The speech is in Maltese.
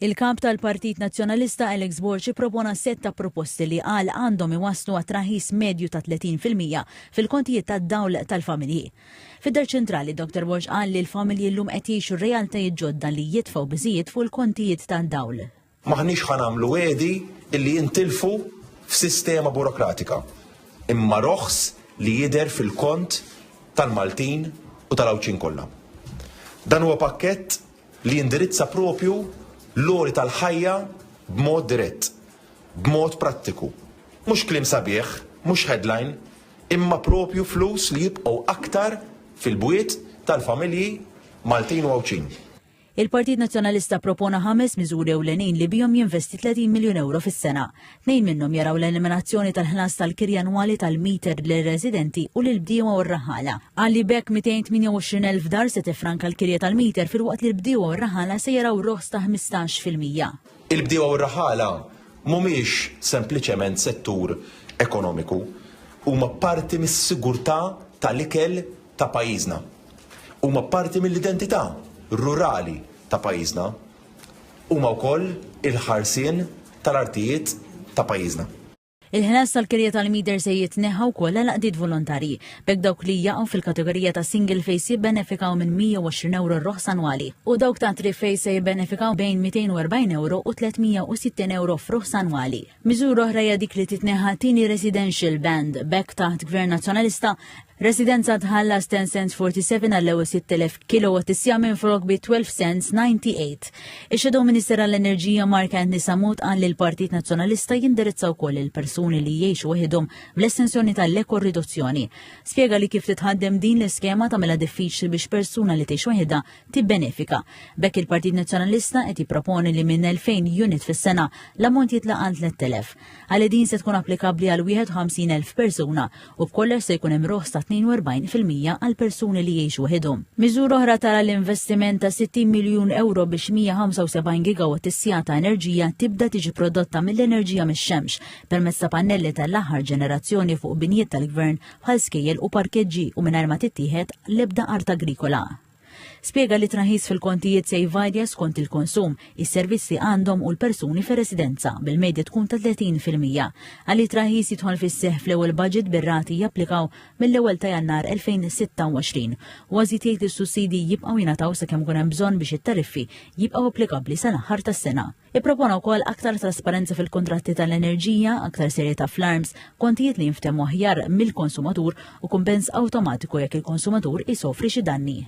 Il-Kap tal-Partit Nazzjonalista Alex Borg ippropona sett ta' proposti li qal għandhom iwasslu għat-traħis medju ta' 30% fil-kontijiet tad-dawl tal-familji. Fid-Dar Ċentrali, Dr Borg qal li l-familji llum qed jgħixu realtajiet ġodda li jitfgħu biżijiet fuq il-kontijiet tad-dawl. M'aħniex ħa nagħmlu wegħdi illi jintilfu f'sistema burokratika, imma roħs li jidher fil-kont tal-Maltin u tal-Għawdxin kollha. Dan huwa pakkett li jindirizza propju l-għoli tal-ħajja b'mod dirett, b'mod prattiku. Mhux kliem sabiħ, mhux headline, imma propju flus li jibqgħu aktar fil-bwiet tal-familji Maltin u Għawdxin. Il-Partit Nazzjonalista ppropona ħames miżuri ewlenin li bihom jinvesti 30 miljun ewro fis-sena. Tnejn minnhom jaraw l-eliminazzjoni tal-ħlas tal-kirja annwali tal-meter lir-residenti u lill-bdiewa u r-raħħala. Qal li b'hekk 228,000 dar se tiffranka l-kirja tal-meter filwaqt li l-bdiewa u r-raħħala se jaraw roħs ta' 15%. Il-bdiewa u r-raħħala mhumiex sempliċement settur ekonomiku, huma parti mis-sigurtà tal-ikel ta' pajjiżna. Huma parti mill-identità rurali ta' pajjiżna. Huma wkoll il-ħarsien tal-artijiet ta' pajjiżna. Il-ħlas tal-kirja tal-meter se jitneħħa wkoll għal għaqdiet volontarji. B'hekk dawk li jaqgħu fil-kategorija ta' single phase jibbenefikaw minn 120 ewro roħs annwali u dawk ta' three phase se jibbenefikaw bejn 240 ewro u 360 ewro f'roħs annwali. Miżura oħra hija dik li titneħħa tieni residential band b'hekk taħt Gvern Nazzjonalista Residenza tħallas 10 cents 47 għall-ewwel 6,000 kilowatt siegħa minflok bi 12 cents 98. Ix-Shadow Minister għall-Enerġija Mark Anthony Sammut qal li l-Partit Nazzjonalista jindirizza wkoll il-persuni li jgħixu waħedhom bl-estensjoni tal-ekorriduzzjoni. Spjega li kif titħaddem din l-iskema tagħmilha diffiċli biex persuna li tgħix waħedha tibbenefika. B'hekk il-Partit Nazzjonalista qed jipproponi li minn 2000 unit fis-sena l-ammont jitla' għal 3000. Għalli din se tkun applikabbli għal 51,000 persuna u b'kollox se jkun hemm roħs ta' 42% għal persuni li jgħixu waħedhom. Miżura oħra tara l-investiment ta' 60 miljun euro biex 175 gigawatt is-siegħa ta' enerġija tibda tiġi prodotta mill-enerġija mix-xemx permezz ta' pannelli tal-aħħar ġenerazzjoni fuq binjiet tal-gvern bħal skejjel u parkeġġi u mingħajr ma tittieħed l-ebda art agrikola. Spjega li traħis fil-kontijiet se jvarja skont il-konsum, is-servizzi għandhom u l-persuni fir-residenza, bil-medja tkun ta' 30%. Għalli traħis jidħol fis-seħ fl-ewwel budget bir-rati japplikaw mill-ewwel ta' Jannar 2026. Huwa żied jgħid li s-sussidi jibqgħu jingħataw sakemm ikun hemm bżonn biex it-tariffi jibqgħu applikabbli sal-aħħar tas-sena. Ippropona wkoll aktar trasparenza fil-kuntratti tal-enerġija, aktar serjetà fl-arms, kontijiet li jinftehmu aħjar mill-konsumatur u kumpens awtomatiku jekk il-konsumatur isofri xi danni.